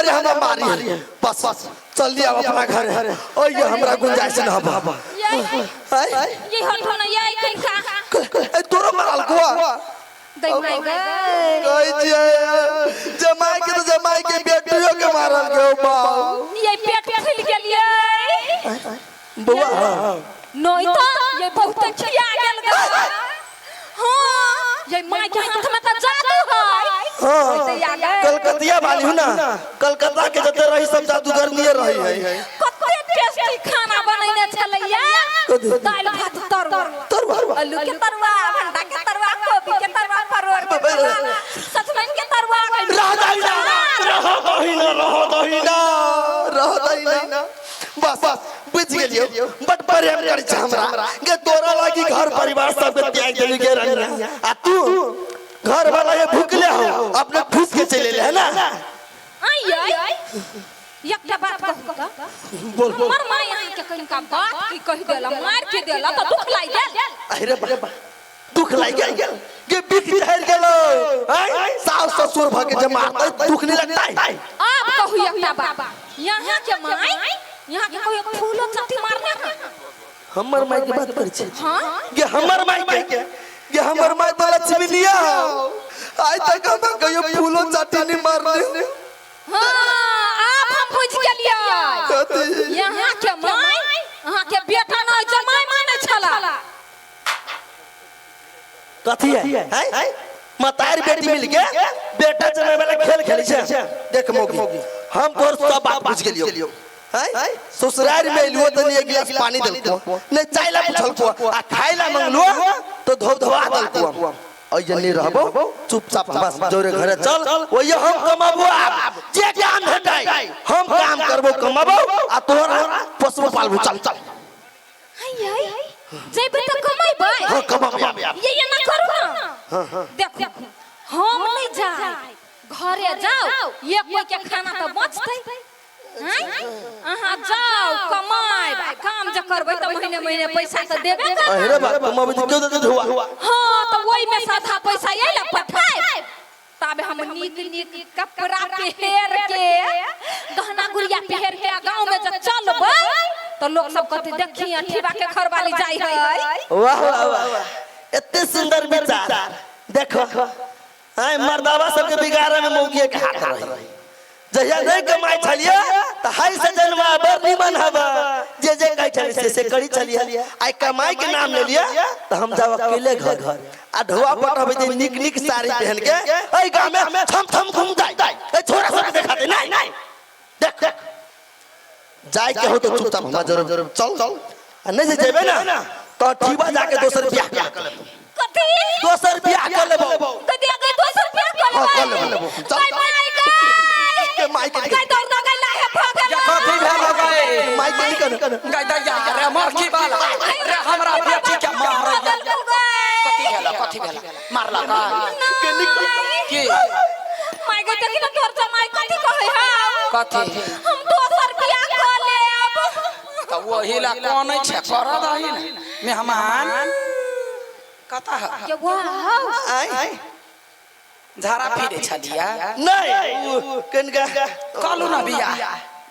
दुआरे हमरा मारी है। बस चल लिया अपना घर ओ ये हमरा गुंजाइश न हबा। ये आय ये हटो ना ये कहीं का। ए तोरो मारल कुआ। गई माय गई। कहै छियै जमाई के तो जमाई के बेटियो के मारल के बाप। ये पेट फूल गेलिए। बौआ नहीं तो ये बहुत खिया गेल गा। हाँ ये माय के हाथ में तो जादू है। हाँ कलकतिया वाली हूँ ना, कलकत्ता के जते रही सब जादूगर नियर रही है। कते टेस्टी खाना बनैने छलैया। कथी? दालि भात तरुआ, तरुआ। आलू के तरुआ, भंटा के तरुआ, कोबी के तरुआ, परोड़ के तरुआ, सजमनि के तरुआ। रह दही ना, रह दही ना, रह दही ना, रह दही ना। बस बुझ गेलियो, बट प्रेम करै छै हमरा गे। तोरा लागी घर परिवार सबके त्याग देली गे रनिया, आ तू घर वाला ये भूखले हो अपने फूस के चले ले है ना। आई आई एकटा बात कहू का? बोल बोल। हमर माय अहाँ के कनिका बात की कहि देला, मार के देला तऽ दुख लागि गेल। अरे बाबा दुख लागि गेल गे, बिख जहर गेलो। आय सास ससुर भ के जे मारतै दुख नहीं लगता है। आब कहू एकटा बात, यहाँ के माय यहाँ के कहियो फूलो चट्टी मारने है? हमर माय के बात करै छै? हाँ गे हमर माय के, गे हमर माय तो लक्ष्मी लिया, आइ तक हमरा कहियो फूलो चाटी नहीं मारने। हाँ आब हम बुझि गेलियै। कथी? यहाँ के माय अहाँ के बेटा नहि जमाय मानै छला। कथी है? हैं मतार बेटी मिल के बेटा जमाय वाला खेल खेलै छै। देख मौगी, हम तोर सब बात बुझ गेलियो। हैं ससुराल में एलियो त एक गिलास पानी देलको नहीं, चाय ला पूछलको आ खाय ला मंगलो तो धोब धोबा देलको। ऐ नहीं रहबो, चुपचाप बस जोरे घरे चल, ओये हम कमाबो। आप जे काम भेटाई हम काम करबो, कमाबो आ तोरा पोसबो पालबो। चल चल। आई आई जेबै तऽ कमेबै। हां कमाबो। ये ना करू ना। देखो हम नहीं जाए, घरे जाओ, ये कोई के खाना तऽ बचतै। अहाँ जाओ कमाएब आ काम जे करबै तऽ महीने महीने पैसा तऽ देबे करब। अरे बाप, कमाबो तऽ क्यों दे हुआ? हाँ तऽ ओहिमे से आधा पैसा अइला पठाएब, ताबे हम नीक नीक कपड़ा पहिर के, गहना गुड़िया पहिर के गाँव में जे चलबै तऽ लोक सब कहतै देखी अठीबा के घरवाली जाइ है। वाह वाह वाह, एते सुंदर विचार। देखो आय मर्दावा सबके बिगाड़े में मौगिए के हाथ रही। जहिया नहीं कमाई छलिए त हाय सजनवा बड़ निमन हवा, जे जे कहै छलिए से से करी छलिए। आइ कमाई के नाम ले लिया त हम जाब अकेले घर घर आ ढोआ पटबै जे नीक नीक साड़ी पहन के एहि गाँव में थम थम घूम जाय, ए छोरा सब देखाते नहीं। देख जाय के हो तो चुपचाप हमरा जरूर चल चल, आ नहीं जे जेबे ना तो ठीबा जाके दोसर बियाह कर लेबो। कथी? दोसर बियाह कर लेबो। कथी आगे दोसर बियाह कर हाँ, लेबै? कर लेबो। चल, गई चल। माय गई। के माय के गई दौड़ दौड़ गई लाहे भगल। कथी भेल गई? माय के निकल गई दैया रे मरकी वाला रे, हमरा बेटी के मारैया। कथी भेल? कथी भेल? मारला का की? माय गई देखी ना तोर जमाई कथी कहै हौ? कथी? हम दोसर बियाह कऽ लेब। तऽ ओही ला कोनै छै, करऽ दही ने मेहमान कतऽ है? ये वाह आय झाड़ा फिरे छलिया? नहीं कनका कहलू ना बियाह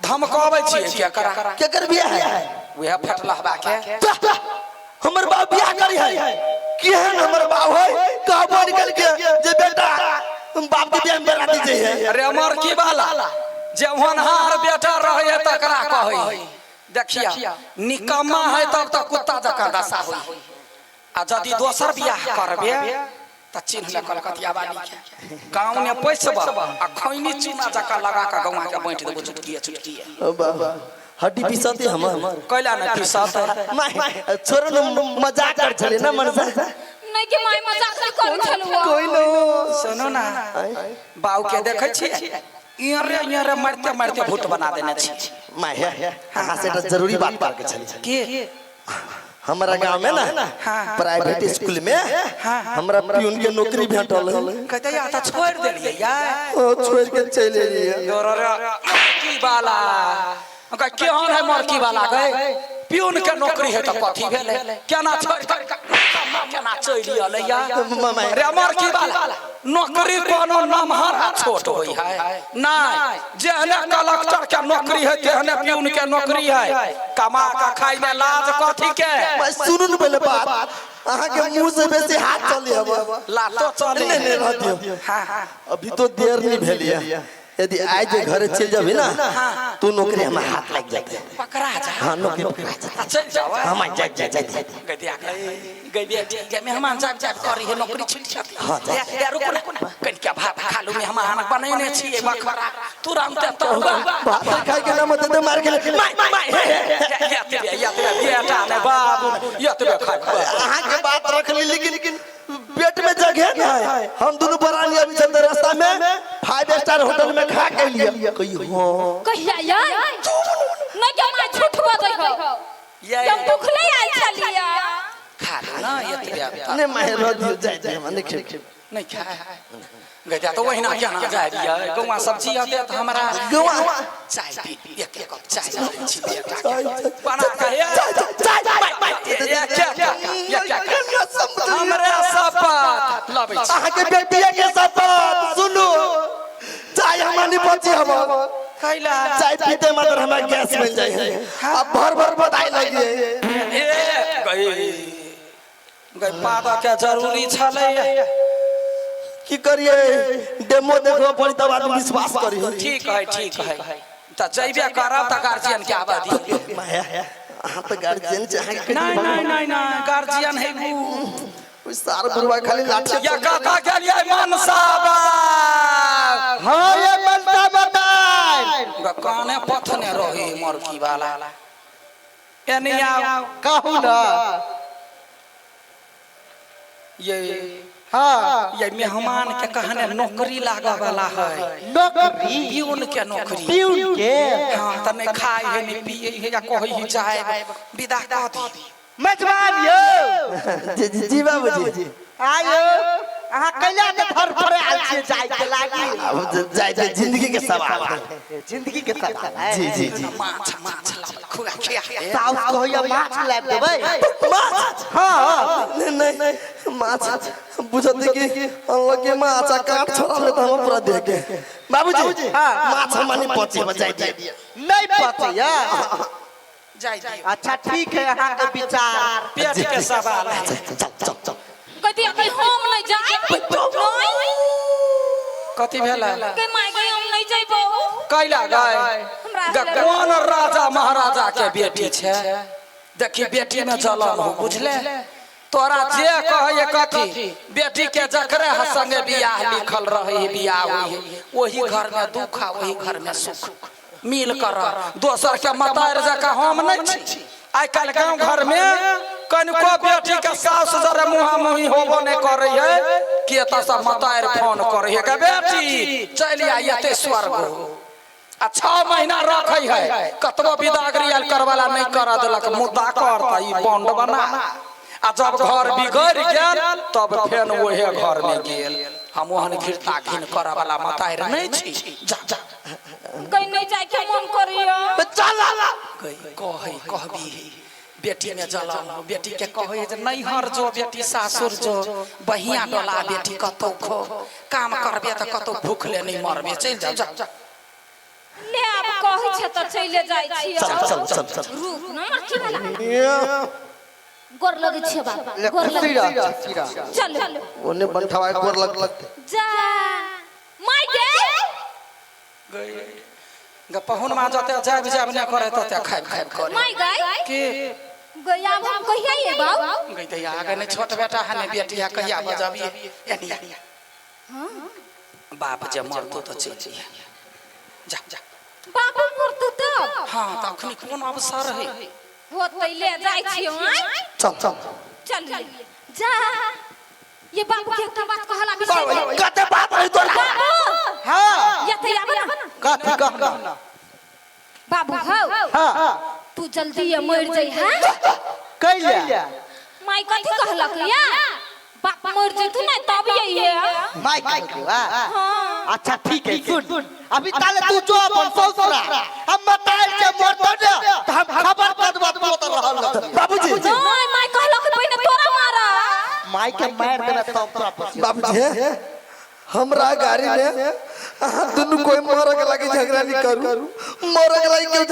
धमकबै छियै के करा? केकर बियाह है? उएह फटलहबा के। हमर बाप बियाह करी है? केहन हमर बाप है, कहबो निकल के जे बेटा बाप के बियाह में बराती जे है। अरे अमर की वाला जे होनहार बेटा रहे है तकरा कहै देखिया निकम्मा है तब तक कुत्ता जकाँ दशा होई, आ यदि दोसर बियाह करबे तऽ चिन्ह ले कलकतिया वाली के गाँव में पैसब आ खैनी चूना जकाँ लगा के गौआ के बाँटि देबो चुटकिए चुटकिए। हड्डी पिसते हमर। कैला नहि पिसत? माय छोड़ो न, मजाक कर छले ना मनसा। नहीं के माय मजाक नहीं करू छलुआ। कोई नो सुनू ना, बाऊ के देखै छियै इरे इरे मारिते मारिते भूत बना देने छी। माय अहाँ से एकटा जरूरी बात करके छली। के? हमारा गांव में ना हाँ। प्राइवेट स्कूल में हाँ। हमरा प्यून के नौकरी भेटल है। कहते या तऽ छोड़ि देलियै या? ओ छोड़ के चलि एलियै। तोरा रे की वाला ओकरा केहन है मरकी वाला गए? प्यून के नौकरी है त कथी भेलै केना छोड़ के केना चलि अलै रे अमर की बाला नौकरी कोनो नमहर आ छोट होई है नहीं जेहने कलेक्टर के नौकरी है तेहने प्यून के नौकरी है कमा के खाई में लाज कथी के सुनू न पहले बात अहाँ के मुंह से बेसी हाथ चली हब लातो चले नहीं नहीं रह दियो हां हां अभी तो देर नहीं भेल है यदि आज जे घरे चल जाबी ना तू नौकरी हमारे हाथ लग जाते पकड़ा जा हाँ नौकरी पकड़ा जाते चल जाओ हम जा जा जा जा गई दिया गई बेटी गई मेहमान जाब जाब करी है नौकरी छूट जाती हाँ, जा। ए रुको ना कन क्या भात खालू मेहमान बनैने छियै बखरा तुरंत तरुआ भात खाए के नाम दे मार के माय माय हे, हे, हे। यतबे यतबे बेटा ने बाबू यतबे खाय अहाँ के बात रख ली लेकिन पेट में जगह ना है हम दोनों बरानी अभी चलते रास्ता में 5 स्टार होटल में खा के लिए कही हाँ कहिया यार नहीं के माय झूठ बजै हो ये हम भूखले आयल छलिया खा लो ना यतबे नहीं मैं रह दियो जाय दियो हम नहीं खेब नहीं खाए गया तो वही ना क्या ना जाय दिया गौवा सब्जी आते त हमरा गौआ चाय पी एक एक कप चाय दै छी बेटा के बना के चाय चाय चाय माय ये क्या क्या ये क्या हमरे शपथ लबै छी अहाँ के बेटिया के शपथ सुनू चाय हम नहीं बची हम कैला चाय पीते मात्र हमरा गैस बन जाए है अब भर भर बताए लगी है ए गई गई पादा के जरूरी छलै की करिए डेमो देखो पड़ी तब आदमी विश्वास करी ठीक है ठीक है त जइबे करब त गार्जियन के आबा दी माया अहाँ तो गार्जियन चाहे के नहीं नहीं नहीं नहीं गार्जियन है उ उ सार बुढ़वा खाली लाठी या कथा के लिए मनसा बाग हाँ ये मनसा बताए काने पथने रही मरकी वाला एने आओ कहू ना ये हाँ ये मेहमान के कहने नौकरी लागे वाला है नौकरी प्यून के नौकरी प्यून के हाँ त नहीं खाए है नहीं पिए है या कहे ही जाए विदा कह दी मेजबान यौ जी जी जी बाबूजी आयो अहाँ कैला के धर पर आयल छियै जाय के लागी अब जाय जाय जिंदगी के सवाल है जिंदगी के सवाल है जी जी जी माछ माछ ला खुआ खिया साउस कहैया माछ लाबि देबै माछ हाँ नहीं नहीं नहीं माछ बुझत कि अनलक के माछ आ काट छोड़ा ले त हम पूरा देख के बाबूजी हाँ। माछ हम नहीं पची हम जाय दिए नहीं पचैया जाय दियो अच्छा ठीक है अहाँके विचार पेट के सवाल है चल चल चल चल कहती कहीं हम नहीं जाए नहीं कथी भेला कहीं माय गई हम नहीं जाइबो कैला गए हमरा ग कोन राजा महाराजा के बेटी छै देखी बेटी में जलन हो बुझले तोरा जे कहे कथी बेटी के जकरे संगे बियाह लिखल रहे बियाह हुई वही घर में दुख आ वही घर में सुख मिल कर दोसर के मतार जका हम नहीं छी आइ काल्हि गाँव घर में कनिको बेटी के सास जरे मुहा मुही होबो नहीं करे है कि एतऽ से मतार फोन करे है के बेटी चलि आ एते स्वर्ग हो आ 6 महीना रखै है कतबो विदागरी आयल करवाला नहीं कर देलक मुद्दा करता ई बॉन्ड बना आ जब घर बिगड़ गेल तब फेन ओहे घर में गेल हम ओहन घिरता घिन करऽ वाला मतार नहीं छी जा जा कहीं नहीं जाए के मन करियो चल गई कहै कहबी बेटी में जलन हो बेटी के कहै जे नैहर जो बेटी सासुर जो बहिया डोला बेटी कतौ खो काम करबे तऽ कतौ भूखले नहीं मरबे चलि जाओ जा ले अब कहै छै तऽ चले जाइ छियै चल चल चल चल रुक न मरकी वाला गोर लगै छियै बाबा ले गोर खुशी लगै रह खुशी रह चल ओने बंठवा गोर लग लगते जा माय गे गई ग पहुनमा जते जाब जाब नहि करे तते खाइब खाइब करे माय गई के गई आब हम कहिया एबौ गई दैया आगे नहीं छोट बेटा है नहीं बेटी है कहिया बजाबी एनी बाप जे मरतो तो चलि जइहे जा जा बाबू मरतौ तब हाँ तऽ अखनी कोन अवसर है होतै ले जाइ छियै आँय चल चल चल जा ये बाबू के एकटा बात कहला बिसरि गेल। कते बात रही तोरा बाबू हाँ ये तऽ आब ना कथी कहना बाबू हौ हाँ तू जल्दी ये मर जाइ हां कैला माई कथी कहलक या बाप मर जैतु ने तब ये माइक कहलकै, वाह हाँ अच्छा ठीक है, सुन अभी ताले तू जो अपन ससुरा हम बताए के मरतो ने त हम खबर कर देबो तू तो रहल न। बाबूजी नहीं माय कहलक पहिने तोरा मारा। माई के मार देबे तब तोरा बचियो। बाबूजी हमरा गाड़ी में अहाँ दुनू कोई मरे के लागी झगड़ा नहीं करू, मरे के लागी केहू।